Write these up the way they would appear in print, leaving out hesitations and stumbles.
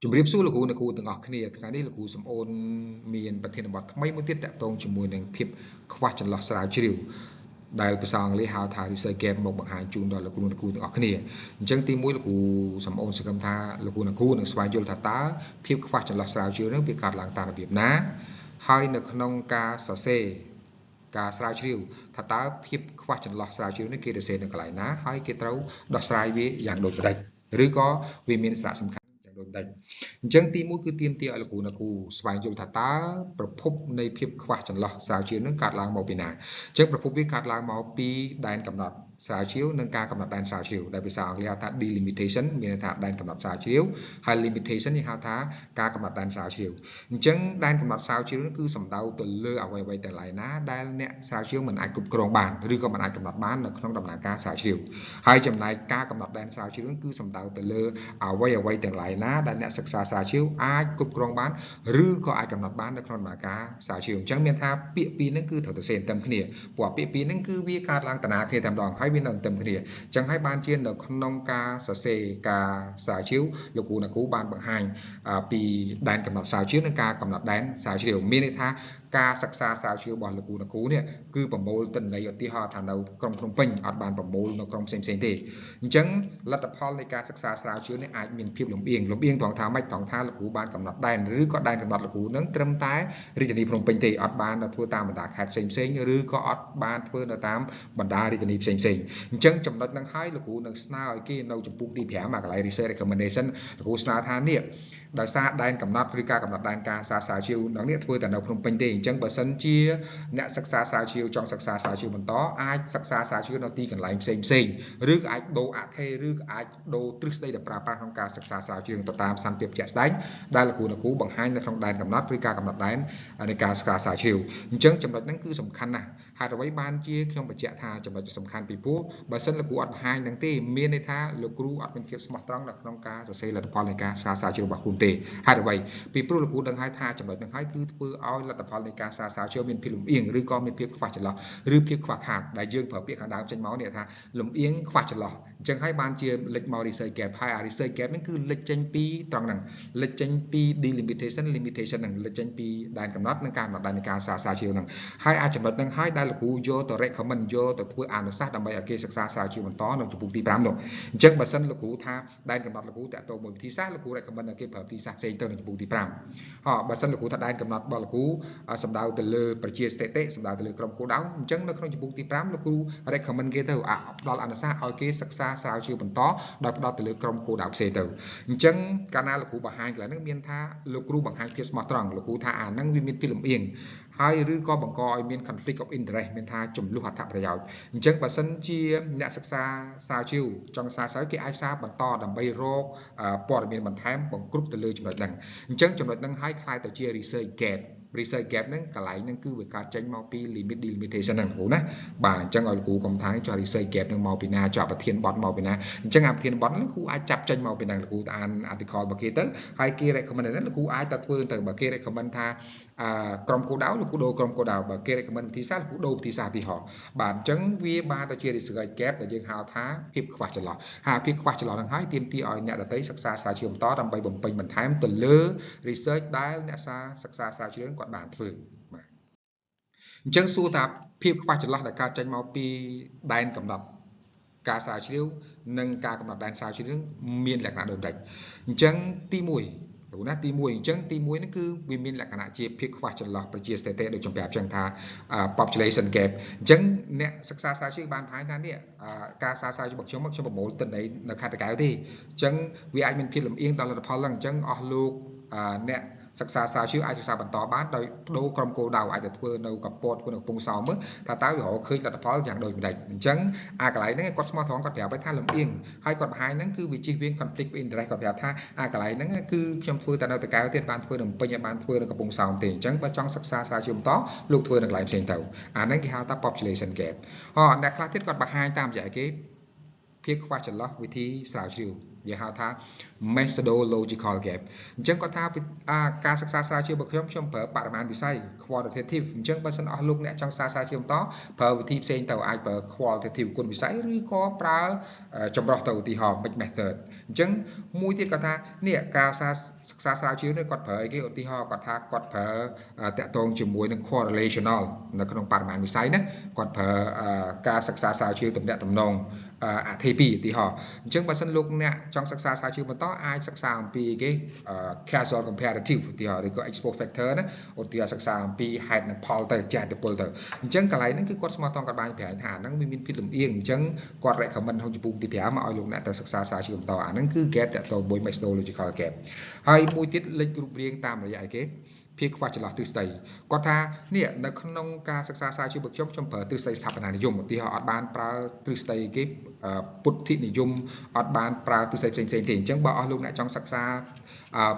ជំរាបសួរលោកគ្រូអ្នកគ្រូទាំងអស់គ្នាថ្ងៃនេះលោកគ្រូសំអូនមានប្រធានបទថ្មីមួយទៀតតាក់ទងជាមួយនឹងភាពខ្វះចន្លោះស្រាវជ្រាវដែលភាសាអង់គ្លេសហៅថា research gap មកបង្ហាញជូនដល់លោកគ្រូអ្នកគ្រូទាំងអស់គ្នាអញ្ចឹងទីមួយលោកគ្រូសំអូនសង្ឃឹមថាលោកគ្រូអ្នកគ្រូនឹងស្វែងយល់ថាតើភាពខ្វះចន្លោះស្រាវជ្រាវនឹងវាកើតឡើងតាមរបៀបណាហើយនៅក្នុងការសរសេរការស្រាវជ្រាវថាតើភាពខ្វះចន្លោះស្រាវជ្រាវនេះគេសរសេរនៅកន្លែងណាហើយគេត្រូវដោះស្រាយវាយ៉ាងដូចម្តេចឬក៏វាមានសារៈសំខាន់យ៉ាងដូចម្តេចអញ្ចឹងទីមួយគឺទាមទារឲ្យលោកគ្រូអ្នកគ្រូស្វែងយល់ថាតើប្រភពនៃភាពខ្វះចន្លោះស្រាវជ្រាវនឹងកើតឡើងមកពីណាអញ្ចឹងប្រភពវាកើតឡើងមកពីដែនកំណត់ស្រាវជ្រាវនិងការកំណត់ដែនស្រាវជ្រាវដែលភាសាអង់គ្លេសហៅថា delimitation មានន័យថាដែនកំណត់ស្រាវជ្រាវហើយ limitation នេះហៅថាការកំណត់ដែនស្រាវជ្រាវអញ្ចឹងដែនកំណត់ស្រាវជ្រាវនេះគឺសំដៅទៅលើអ្វីៗទាំងឡាយណាដែលអ្នកស្រាវជ្រាវមិនអាចគ្រប់គ្រងបានឬក៏មិនអាចកំណត់បាននៅក្នុងដំណើរការស្រាវជ្រាវហើយចំណែកការកំណត់ដែនស្រាវជ្រាវគឺសំដៅទៅលើអ្វីអ្វីទាំងឡាយណាដែលអ្នកសិក្សាស្រាវជ្រាវអាចគ្រប់គ្រងបានឬក៏អាចកំណត់បាននៅក្នុងដំណើរការស្រាវជ្រាវអញ្ចឹងមានថាពាក្យពីរហ្នឹងគឺត្រូវទៅសេន្ទឹមគ្នាព្រោះពាក្យពីរហ្នឹងគឺវាកើតឡើងតាណាគ្នាតែម្ដងហើយវានៅទន្ទឹមគ្នាអញ្ចឹងហើយបានជានៅក្នុងការសរសេរការស្រាវជ្រាវលោកគ្រូអ្នកគ្រូបានបង្ហាញពីដែនកំណត់ស្រាវជ្រាវនិងការកំណត់ដែនស្រាវជ្រាវមានន័យថាការសិក្សាស្រាវជ្រាវរបស់លោកគ្រូអ្នកគ្រូនេះគឺប្រមូលទិន្នន័យឧទាហរណ៍ថានៅក្រុងភ្នំពេញអត់បានប្រមូលនៅក្រុងផ្សេងៗទេអញ្ចឹងលទ្ធផលនៃការសិក្សាស្រាវជ្រាវនេះអាចមានភាពលំអៀងលំអៀងត្រង់ថាម៉េចត្រង់ថាលោកគ្រូបានកំណត់ដែនឬក៏ដែនកំណត់លោកគ្រូនឹងត្រឹមតែរាជធានីភ្នំពេញទេអត់បានធ្វើតាមបណ្ដាខេត្តផ្សេងៗឬក៏អត់បានធ្វើនៅតាមបណ្ដារាជធានីផ្សេងៗអញ្ចឹងចំណុចហ្នឹងហើយលោកគ្រូនឹងស្នើឲ្យគេនៅចំពោះទី5អាកន្លែង research recommendation លោកគ្រូស្នើថានេះដោយសារដែនកំណត់ឬការកំណត់ដែនការសាស្រាវជ្រាវដល់នេះធ្វើតែនៅភ្នំពេញទេអញ្ចឹងបើសិនជាអ្នកសិក្សាស្រាវជ្រាវចង់សិក្សាស្រាវជ្រាវបន្តអាចសិក្សាស្រាវជ្រាវនៅទីកន្លែងផ្សេងផ្សេងឬក៏អាចដូរអថេឬក៏អាចដូរទ្រឹស្ដីដែលប្រើប្រាស់ក្នុងការសិក្សាស្រាវជ្រាវទៅតាមសន្តិភាពជាក់ស្ដែងដែលលោកគ្រូអ្នកគ្រូបង្ហាញនៅក្នុងដែនកំណត់ឬការកំណត់ដែននៃការសិក្សាស្រាវជ្រាវអញ្ចឹងចំណុចហ្នឹងគឺសំខាន់ណាស់ហេតុអ្វីបានជាខ្ញុំបញ្ជាក់ថាចំណុចសំខាន់ពីព្រោះបើសិនលោកគ្រូអត់បង្ហាញហ្នឹងទេមានន័យថាលោកគ្រូអត់មានភាពស្មោះត្រង់នៅក្នុងការសរសេរលទ្ធផលនៃការសិក្សាស្រាវជ្រាវរបស់ខ្លួនទេហេតុអ្វីពីព្រោះលោកគ្រូដឹងហើយថាចំណុចហ្នឹងហើយគឺធ្វើឲ្យលទ្ធផលនៃការសិក្សាស្រាវជ្រាវមានភាពលំអៀងឬក៏មានភាពខ្វះចន្លោះឬភាពខ្វះខាតដែលយើងប្រើពាក្យខាងដើមចេញមកនេះថាលំអៀងខ្វះចន្លោះអញ្ចឹងហើយបានជាលេចមក research gap ហើយអា research gap ហ្នឹងគឺលេចចេញពីត្រង់ហ្នឹងលេចចេញពី delimitation limitation ហ្នឹងលេចចេញពីដែនកំណត់និងការកំណត់ដែននៃការសិក្សាស្រាវជ្រាវហ្នឹងហើយអាចចំណុចហ្នឹងហើយដែលលោកគ្រូយកទៅ recommend យកទៅធ្វើអនុសាសន៍ដើម្បីឲ្យគេសិក្សាស្រាវជ្រាវបន្តនៅជំពូកទី5នោះអញ្ចឹងបើសិនលោកគ្រូថាដែនកំណត់លោកគ្រូតាក់ទងមួយវិធីសាស្ត្រលោកគ្រូ recommend ឲ្យគេប្រើវិធីសាស្ត្រផ្សេងទៅនៅជំពូកទី5ហ៎បើសិនលោកគ្រូថាដែនកំណត់របស់លោកគ្រូសំដៅទៅលើប្រជាស្ថិតិសំដៅទៅលើក្រុមគោលដៅអញ្ចឹងនៅក្នុងជំពូកទី5លោកគ្រូ recommend គេទៅផ្ដល់អនុសាសន៍ឲ្យគេសិក្សាស្រាវជ្រាវបន្តដោយផ្ដោតទៅលើក្រុមគោលដៅផ្សេងទៅអញ្ចឹងកាលណាលោកគ្រូបង្ហាញកន្លែងហ្នឹងមានថាលោកគ្រូបង្ហាញភាពស្មោះត្រង់លោកគ្រូថាអាហ្នឹងវាមានភាពលំអៀងហើយឬក៏បង្កឲ្យមាន conflict of interest មានថាចំនួនអត្ថប្រយោជន៍អញ្ចឹងបើសិនជាអ្នកសិក្សាស្រាវជ្រាវចង់សិក្សាស្រាវគេអាចសារបន្តដើម្បីរកព័ត៌មានបន្ថែមបង្គ្រប់ទៅលើចំណុចហ្នឹងអញ្ចឹងចំណុចហ្នឹងហើយក្លាយទៅជា research gap research gap ហ្នឹងកន្លែងហ្នឹងគឺវាកើតចេញមកពី limit delimitation ហ្នឹងគ្រូណាបាទអញ្ចឹងឲ្យលោកគ្រូកុំថាចុះ research gap ហ្នឹងមកពីណាចុះប្រធានបទមកពីណាអញ្ចឹងអាប្រធានបទហ្នឹងគ្រូអាចចាប់ចេញមកពីហ្នឹងលោកគ្រូទៅអាន article របស់គេទៅហើយគេ recommend ហ្នឹងលោកគ្រូអាចទៅធ្វើទៅបើគេ recommend ថាអឺក្រុមគោលដៅលោកគ្រូដូរក្រុមគោលដៅបើគេ recommend វិធីសាស្ត្រលោកគ្រូដូរវិធីសាស្ត្រទីហោបាទអញ្ចឹងវាបានទៅជា research gap ដែលយើងហៅថាភាពខ្វះចន្លោះហើយភាពខ្វះចន្លោះហ្នឹងហើយទាមទារឲ្យអ្នកដទៃសិក្សាស្រាវជ្រាវបន្តដើម្បីបំពេញបន្ថែមទៅលើ research ដែលអ្នកសាសិក្សាស្រាវជ្រាវគាត់បានធ្វើបាទអញ្ចឹងសួរថាភាពខ្វះចន្លោះដែលកើតចេញមកពីដែនកំណត់ការស្រាវជ្រាវនិងការកំណត់ដែនស្រាវជ្រាវមានលក្ខណៈដូចម្ដេចអញ្ចឹងទី1លោកណាទី1អញ្ចឹងទី1ហ្នឹងគឺវាមានលក្ខណៈជាភាពខ្វះចន្លោះប្រជាស្ថិតិដូចខ្ញុំប្រាប់អញ្ចឹងថា population gap អញ្ចឹងអ្នកសិក្សាស្រាវជ្រាវបានបង្ហាញថានេះការសិក្សាស្រាវជ្រាវរបស់ខ្ញុំខ្ញុំប្រមូលទិន្នន័យនៅខេត្តតាកែវទេអញ្ចឹងវាអាចមានភាពលំអៀងដល់លទ្ធផលហ្នឹងអញ្ចឹងអស់លោកអ្នកសិក្សាស្រាវជ្រាវអាចសិក្សាបន្តបានដោយបដូរក្រុមគោលដៅអាចទៅធ្វើនៅកពតធ្វើនៅកំពង់សោមមើលថាតើវារកឃើញលទ្ធផលយ៉ាងដូចម្ដេចអញ្ចឹងអាកន្លែងហ្នឹងគាត់ស្មោះត្រង់គាត់ប្រាប់ឲ្យថាលំអៀងហើយគាត់បង្ហាញហ្នឹងគឺវាជិះវៀង conflict of interest គាត់ប្រាប់ថាអាកន្លែងហ្នឹងគឺខ្ញុំធ្វើតែនៅតាកែវទៀតបានធ្វើនៅពេញឲ្យបានធ្វើនៅកំពង់សោមទេអញ្ចឹងបើចង់សិក្សាស្រាវជ្រាវបន្តលោកធ្វើនៅកន្លែងផ្សេងទៅអាហ្នឹងគេហៅថា population gap ហ៎អ្នកខ្លះទៀតគាត់បង្ហាញតាមរយៈគេភាពខ្វះចន្លោះវិធីស្រាវជ្រាវ យើងហៅថា methodological gap។ អញ្ចឹងគាត់ថាការសិក្សាស្រាវជ្រាវរបស់ខ្ញុំខ្ញុំប្រើបរិមាណវិស័យ quantitative។ អញ្ចឹងបើសិនអស់លោកអ្នកចង់សិក្សាស្រាវជ្រាវបន្តប្រើវិធីផ្សេងទៅអាចប្រើ qualitative គុណវិស័យឬក៏ប្រើចម្រុះទៅឧទាហរណ៍ mix method។ អញ្ចឹងមួយទៀតគាត់ថានេះការសិក្សាស្រាវជ្រាវនេះគាត់ប្រើអីគេឧទាហរណ៍គាត់ថាគាត់ប្រើតាក់ទងជាមួយនឹង correlational នៅក្នុងបរិមាណវិស័យណាគាត់ប្រើការសិក្សាស្រាវជ្រាវទំនាក់ទំនងអធិពីឧទាហរណ៍អញ្ចឹងបើសិនលោកអ្នកចង់សិក្សាស្រាវជ្រាវបន្តអាចសិក្សាអំពីគេ causal comparative ឧទាហរណ៍ឬក៏ ex post factor ណាឧទាហរណ៍សិក្សាអំពីហេតុនិងផលទៅចាស់ឥទ្ធិពលទៅអញ្ចឹងកន្លែងហ្នឹងគឺគាត់ស្មោះត្រង់គាត់បានប្រាប់ថាអាហ្នឹងវាមានភាពលំអៀងអញ្ចឹងគាត់ recommend ក្នុងជំពូកទី5មកឲ្យលោកអ្នកទៅសិក្សាស្រាវជ្រាវបន្តអាហ្នឹងគឺ gap តាក់ទងមួយ methodological gap។ ហើយមួយទៀតលេចរូបរាងតាមរយៈអីគេភាពខ្វះចន្លោះទ្រឹស្ដីគាត់ថានេះនៅក្នុងការសិក្សាស្រាវជ្រាវរបស់ខ្ញុំខ្ញុំប្រើទ្រឹស្ដីស្ថាបនានិយមឧទាហរណ៍អត់បានប្រើទ្រឹស្ដីគេពុទ្ធិនិយមអត់បានប្រើទ្រឹស្ដីផ្សេងផ្សេងទេអញ្ចឹងបើអស់លោកអ្នកចង់សិក្ស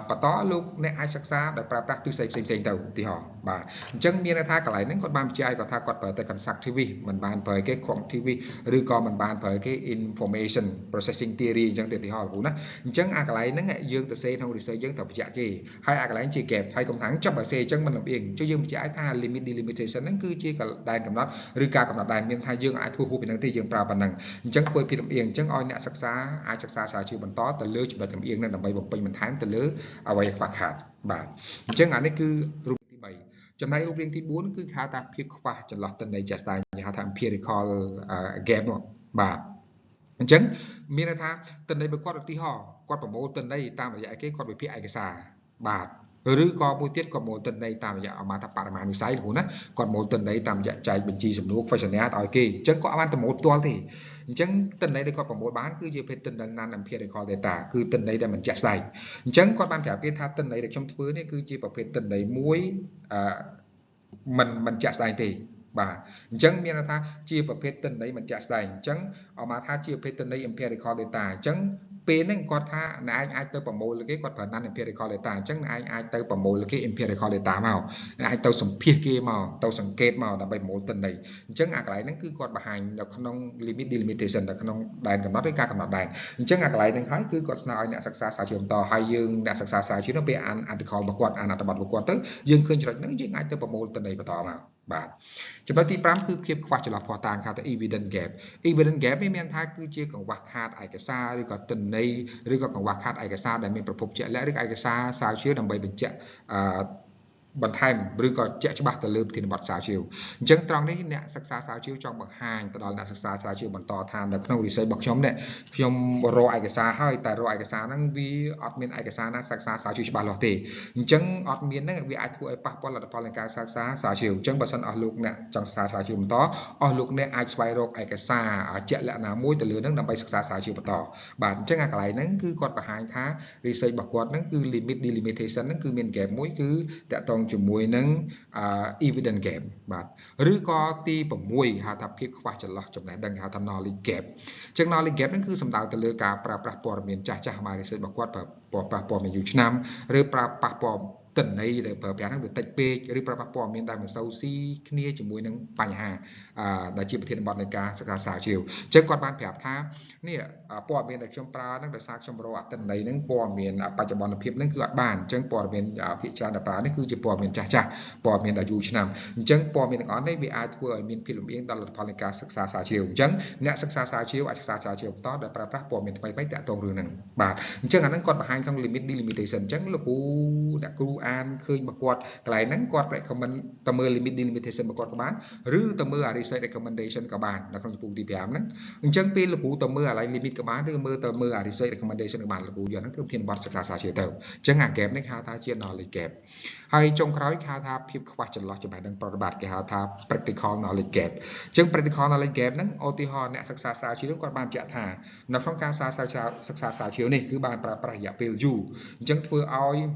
ាបន្តលោកអ្នកអាចសិក្សាដោយប្រើប្រាស់ទ្រឹស្ដីផ្សេងផ្សេងទៅឧទាហរណ៍បាទអញ្ចឹងមានន័យថាកន្លែងហ្នឹងគាត់បានបញ្ជាក់ឲ្យគាត់ថាគាត់ប្រើតែ constructivist មិនបានប្រើគេ cognitivist ឬក៏មិនបានប្រើគេ information processing theory អញ្ចឹងទៅឧទាហរណ៍លោកណាអញ្ចឹងអាកន្លែងហ្នឹងយើងទៅសេក្នុង research យើងត្រូវបញ្ជាក់គេហើយអាកន្លែងជា gap ហើយកុំថាចុះបើសេអញ្ចឹងមិនលំអៀងចុះយើងបញ្ជាក់ឲ្យថា limit delimitation ហ្នឹងគឺជាដែនកំណត់ឬការកំណត់ដែនមានថាយើងអាចធ្វើហួសពីហ្នឹងទេយើងប្រើប៉ុណ្ណឹងអញ្ចឹងធ្វើភាពលំអៀងអញ្ចឹងឲ្យអ្នកសិក្សាអាចសិក្សាស្រាវជ្រាវបន្តទៅលើចំណុចលំអៀងហ្នឹងដើម្បីបំពេញបន្ថែមទៅលើអ្វីខ្វះខាតបាទអញ្ចឹងអានេះគឺរូបទី3ចំណែករូបរាងទី4គឺហៅថាភាពខ្វះចន្លោះទិន្នន័យជាក់ស្ដែងគេហៅថា empirical gap នោះបាទអញ្ចឹងមានន័យថាទិន្នន័យរបស់គាត់ឧទាហរណ៍គាត់ប្រមូលទិន្នន័យតាមរយៈអីគេគាត់វិភាគឯកសារបាទឬក៏មួយទៀតគាត់មូលទិន្នន័យតាមរយៈអមាថាបរិមាណវិស័យគ្រូណាគាត់មូលទិន្នន័យតាមរយៈចែកបញ្ជីសំណួរ questionnaire ឲ្យគេអញ្ចឹងគាត់អត់បានប្រមូលផ្ទាល់ទេអញ្ចឹងទិន្នន័យដែលគាត់ប្រមូលបានគឺជាភេទទិន្នន័យ non empirical data គឺទិន្នន័យដែលមិនជាក់ស្ដែងអញ្ចឹងគាត់បានប្រាប់គេថាទិន្នន័យដែលខ្ញុំធ្វើនេះគឺជាប្រភេទទិន្នន័យមួយអឺមិនមិនជាក់ស្ដែងទេបាទអញ្ចឹងមានន័យថាជាប្រភេទទិន្នន័យមិនជាក់ស្ដែងអញ្ចឹងអមថាជាប្រភេទទិន្នន័យ empirical data អញ្ចឹងពេលហ្នឹងគាត់ថាអ្នកឯងអាចទៅប្រមូលគេគាត់ប្រើ non empirical data អញ្ចឹងអ្នកឯងអាចទៅប្រមូលគេ empirical data មកអ្នកឯងទៅសម្ភាសគេមកទៅសង្កេតមកដើម្បីប្រមូលទិន្នន័យអញ្ចឹងអាកន្លែងហ្នឹងគឺគាត់បង្ហាញនៅក្នុង limit delimitation នៅក្នុងដែនកំណត់ឬការកំណត់ដែនអញ្ចឹងអាកន្លែងហ្នឹងហើយគឺគាត់ស្នើឲ្យអ្នកសិក្សាស្រាវជ្រាវបន្តហើយយើងអ្នកសិក្សាស្រាវជ្រាវនោះពេលអាន article របស់គាត់អានអត្ថបទរបស់គាត់ទៅយើងឃើញចំណុចហ្នឹងយើងអាចទៅប្រមូលទិន្នន័យបន្តមកបាទចំណុចទី5គឺភាពខ្វះចន្លោះភស្តុតាងហៅថា evidence gap។ Evidence gap នេះមានថាគឺជាកង្វះខាតឯកសារឬក៏ទិន្នន័យឬក៏កង្វះខាតឯកសារដែលមានប្រភពជាក់លាក់ឬឯកសារស្រាវជ្រាវដើម្បីបញ្ជាក់អឺបន្ថែមឬក៏ជាក់ច្បាស់ទៅលើប្រធានបទស្រាវជ្រាវអញ្ចឹងត្រង់នេះអ្នកសិក្សាស្រាវជ្រាវចង់បង្ហាញទៅដល់អ្នកសិក្សាស្រាវជ្រាវបន្តថានៅក្នុង research របស់ខ្ញុំនេះខ្ញុំរកឯកសារហើយតែរកឯកសារហ្នឹងវាអត់មានឯកសារណាសិក្សាស្រាវជ្រាវច្បាស់លាស់ទេអញ្ចឹងអត់មានហ្នឹងវាអាចធ្វើឲ្យប៉ះពាល់លទ្ធផលនៃការសិក្សាស្រាវជ្រាវអញ្ចឹងបើសិនអស់លោកអ្នកចង់សិក្សាស្រាវជ្រាវបន្តអស់លោកអ្នកអាចស្វែងរកឯកសារជាក់លាក់ណាមួយទៅលើហ្នឹងដើម្បីសិក្សាស្រាវជ្រាវបន្តបាទអញ្ចឹងអាកន្លែងហ្នឹងគឺគាត់បង្ហាញថា research របស់គាត់ហ្នឹងគឺ limit delimitation ហ្នឹងគឺមាន gap មួយគឺតាក់ទងជាមួយនឹង evidence gap បាទឬក៏ទី6ហៅថាភាពខ្វះចន្លោះចំណេះដឹងហៅថា knowledge gap។ អញ្ចឹង knowledge gap ហ្នឹងគឺសំដៅទៅលើការប្រើប្រាស់ព័ត៌មានចាស់ចាស់មក research របស់គាត់ប្រើប្រាស់ព័ត៌មានយូរឆ្នាំឬប្រើប្រាស់ព័ត៌ទិន្នន័យដែលប្រើប្រាស់ហ្នឹងវាតិចពេកឬប្រើប្រាស់ព័ត៌មានដែលមិនសូវស៊ីគ្នាជាមួយនឹងបញ្ហាដែលជាប្រធានបទនៃការសិក្សាស្រាវជ្រាវអញ្ចឹងគាត់បានប្រាប់ថានេះព័ត៌មានដែលខ្ញុំប្រើហ្នឹងដោយសារខ្ញុំរកអទិន្នន័យហ្នឹងព័ត៌មានបច្ចុប្បន្នភាពហ្នឹងគឺអត់បានអញ្ចឹងព័ត៌មានភាគច្រើនដែលប្រើនេះគឺជាព័ត៌មានចាស់ចាស់ព័ត៌មានដែលយូរឆ្នាំអញ្ចឹងព័ត៌មានទាំងអស់នេះវាអាចធ្វើឲ្យមានភាពលំអៀងដល់លទ្ធផលនៃការសិក្សាស្រាវជ្រាវអញ្ចឹងអ្នកសិក្សាស្រាវជ្រាវអាចសិក្សាស្រាវជ្រាវបន្តដោយប្រើប្រាស់ព័ត៌មានថ្មីៗតាក់ទងរឿងហ្នឹងបាទអញ្ចឹងអាហ្នឹងគាត់បង្ហាញក្នុង limit delimitation។ អញ្ចឹងលោកគ្រូអ្នកគ្រូអានឃើញរបស់គាត់កន្លែងហ្នឹងគាត់ recommend ទៅមើល limit delimitation របស់គាត់ក៏បានឬទៅមើល research recommendation ក៏បាននៅក្នុងជំពូកទី5ហ្នឹងអញ្ចឹងពេលលោកគ្រូទៅមើលអា limit ក៏បានឬមើលទៅមើល research recommendation ក៏បានលោកគ្រូយកហ្នឹងគឺប្រធានបទសិក្សាស្រាវជ្រាវទៅអញ្ចឹងអា gap នេះហៅថាជា knowledge gap។ ហើយចុងក្រោយគេហៅថាភាពខ្វះចន្លោះចំណេះដឹងប្រតិបត្តិគេហៅថា practical knowledge gap។ អញ្ចឹង practical knowledge gap ហ្នឹងឧទាហរណ៍អ្នកសិក្សាស្រាវជ្រាវគាត់បានបញ្ជាក់ថានៅក្នុងការសិក្សាសិក្សាស្រាវជ្រាវនេះគឺបានប្រើប្រាស់រយៈពេលយូរអញ្ចឹងធ្វើឲ្យ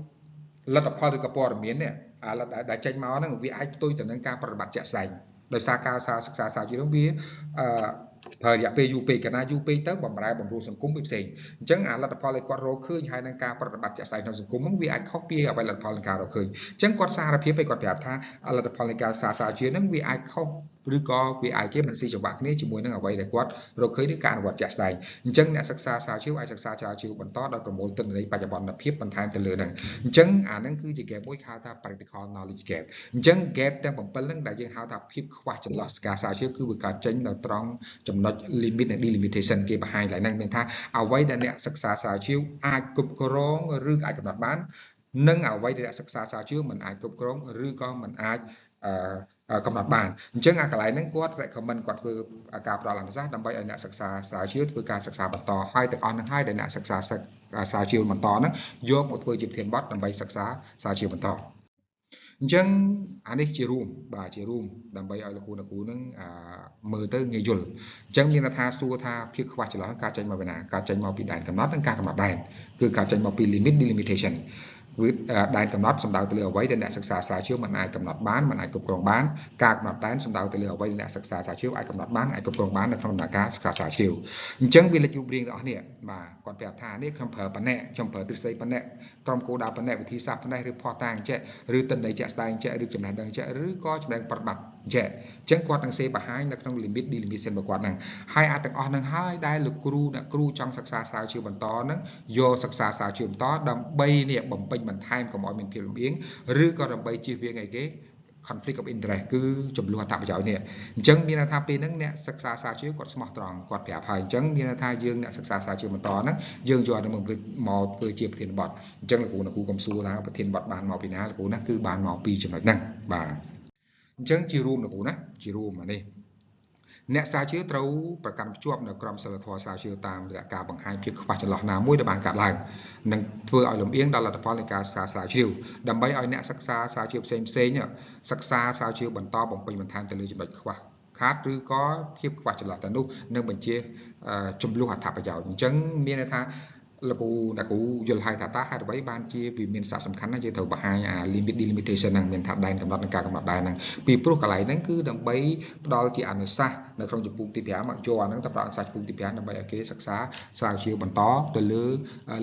លទ្ធផលឬក៏ព័ត៌មាននេះដែលចេញមកហ្នឹងវាអាចផ្ទុយទៅនឹងការប្រតិបត្តិជាក់ស្ដែងដោយសារការសិក្សាស្រាវជ្រាវនោះវាអឺប្រើរយៈពេលយូរពេកកាលណាយូរពេកទៅបំរែបំរួលសង្គមវាផ្សេងអញ្ចឹងអាលទ្ធផលដែលគាត់រកឃើញហើយនឹងការប្រតិបត្តិជាក់ស្ដែងក្នុងសង្គមហ្នឹងវាអាចខុសពីអ្វីលទ្ធផលនៃការរកឃើញអញ្ចឹងគាត់សារភាពឲ្យគាត់ប្រាប់ថាលទ្ធផលនៃការសាស្រាវជ្រាវហ្នឹងវាអាចខុស ឬក៏វាអាចគេមិនស៊ីចង្វាក់គ្នាជាមួយនឹងអ្វីដែលគាត់រកឃើញឬការអនុវត្តជាក់ស្ដែងអញ្ចឹងអ្នកសិក្សាស្រាវជ្រាវអាចសិក្សាស្រាវជ្រាវបន្តដោយប្រមូលទិន្នន័យបច្ចុប្បន្នភាពបន្ថែមទៅលើហ្នឹងអញ្ចឹងអាហ្នឹងគឺជា gap មួយហៅថា practical knowledge gap អញ្ចឹង gap ទាំង7ហ្នឹងដែលយើងហៅថាភាពខ្វះចន្លោះការស្រាវជ្រាវគឺវាកើតចេញនៅត្រង់ចំណុច limit និង delimitation គេបង្ហាញឡើងហ្នឹងមានថាអ្វីដែលអ្នកសិក្សាស្រាវជ្រាវអាចគ្រប់គ្រងឬអាចកំណត់បាននិងអ្វីដែលអ្នកសិក្សាស្រាវជ្រាវមិនអាចគ្រប់គ្រងឬក៏មិនអាចកំណត់បានអញ្ចឹងអាកន្លែងហ្នឹងគាត់ recommend គាត់ធ្វើការផ្ដល់អនុសាសន៍ដើម្បីឲ្យអ្នកសិក្សាស្រាវជ្រាវធ្វើការសិក្សាបន្តហើយទាំងអស់ហ្នឹងហើយដែលអ្នកសិក្សាស្រាវជ្រាវបន្តហ្នឹងយកមកធ្វើជាប្រធានបទដើម្បីសិក្សាស្រាវជ្រាវបន្តអញ្ចឹងអានេះជារួមបាទជារួមដើម្បីឲ្យលោកគ្រូអ្នកគ្រូនឹងមើលទៅងាយយល់អញ្ចឹងមានថាសួរថាភាពខ្វះចន្លោះការចេញមកពីណាការចេញមកពីដែនកំណត់និងការកំណត់ដែនគឺការចេញមកពី limit delimitation គឺដែនកំណត់សំដៅទៅលើអ្វីដែលអ្នកសិក្សាស្រាវជ្រាវមិនអាចកំណត់បានមិនអាចគ្រប់គ្រងបានការកំណត់ដែនសំដៅទៅលើអ្វីដែលអ្នកសិក្សាស្រាវជ្រាវអាចកំណត់បានអាចគ្រប់គ្រងបាននៅក្នុងដំណើរការសិក្សាស្រាវជ្រាវអញ្ចឹងវាលេចរូបរាងទាំងអស់នេះបាទគាត់ប្រាប់ថានេះខ្ញុំប្រើប៉ុណ្ណេះខ្ញុំប្រើទ្រឹស្ដីប៉ុណ្ណេះក្រុមគោលដៅប៉ុណ្ណេះវិធីសាស្ត្រប៉ុណ្ណេះឬភស្តុតាងចេះឬទិន្នន័យជាក់ស្ដែងចេះឬចំណេះដឹងចេះឬក៏ចំណេះប្រតិបត្តិចេះអញ្ចឹងគាត់នឹងសេបង្ហាញនៅក្នុង limit delimitation របស់គាត់ហ្នឹងហើយអាទាំងអស់ហ្នឹងហើយដែលលោកគ្រូអ្នកគ្រូចង់សិក្សាស្រាវជ្រាវបន្តហ្នឹងយកសិក្សាស្រាវជ្រាវបន្តដើម្បីនេះបំពេញបន្ថែមកុំឲ្យមានភាពលំអៀងឬក៏ដើម្បីជៀសវាងអីគេ conflict of interest គឺចំនួនអត្ថប្រយោជន៍នេះអញ្ចឹងមានន័យថាពេលហ្នឹងអ្នកសិក្សាស្រាវជ្រាវគាត់ស្មោះត្រង់គាត់ប្រាប់ហើយអញ្ចឹងមានន័យថាយើងអ្នកសិក្សាស្រាវជ្រាវបន្តហ្នឹងយើងយកអានឹងមកមកធ្វើជាប្រធានបទអញ្ចឹងលោកគ្រូអ្នកគ្រូកុំសួរថាប្រធានបទបានមកពីណាលោកគ្រូណាគឺបានមកពីចំណុចហ្នឹងបាទអញ្ចឹងជារួមលោកគ្រូណាជារួមអានេះអ្នកស្រាវជ្រាវត្រូវប្រកាន់ភ្ជាប់នៅក្រមសីលធម៌ស្រាវជ្រាវតាមរយៈការបង្ហាញភាពខ្វះចន្លោះណាមួយដែលបានកើតឡើងនិងធ្វើឲ្យលំអៀងដល់លទ្ធផលនៃការសិក្សាស្រាវជ្រាវដើម្បីឲ្យអ្នកសិក្សាស្រាវជ្រាវផ្សេងផ្សេងសិក្សាស្រាវជ្រាវបន្តបំពេញបន្ថែមទៅលើចំណុចខ្វះខាតឬក៏ភាពខ្វះចន្លោះទៅនោះនឹងបញ្ជាចំនួនអត្ថប្រយោជន៍អញ្ចឹងមានន័យថាលោកគ្រូអ្នកគ្រូយល់ហើយថាតើហេតុអ្វីបានជាវាមានសារៈសំខាន់ណាស់យើងត្រូវបង្ហាញអា limit delimitation ហ្នឹងមានថាដែនកំណត់និងការកំណត់ដែនហ្នឹងពីព្រោះកន្លែងហ្នឹងគឺដើម្បីផ្ដល់ជាអនុសាសន៍នៅក្នុងជំពូកទី5មកយកអាហ្នឹងទៅផ្ដល់អនុសាសន៍ជំពូកទី5ដើម្បីឲ្យគេសិក្សាស្រាវជ្រាវបន្តទៅលើ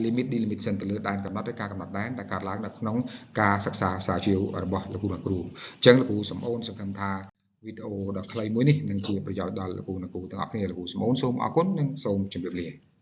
limit delimitation ទៅលើដែនកំណត់ឬការកំណត់ដែនដែលកើតឡើងនៅក្នុងការសិក្សាស្រាវជ្រាវរបស់លោកគ្រូអ្នកគ្រូអញ្ចឹងលោកគ្រូសំអូនសង្ឃឹមថាវីដេអូដ៏ខ្លីមួយនេះនឹងជាប្រយោជន៍ដល់លោកគ្រូអ្នកគ្រូទាំងអស់គ្នាលោកគ្រូសំអូនសូមអរគុណនិងសូមជម្រាបលា។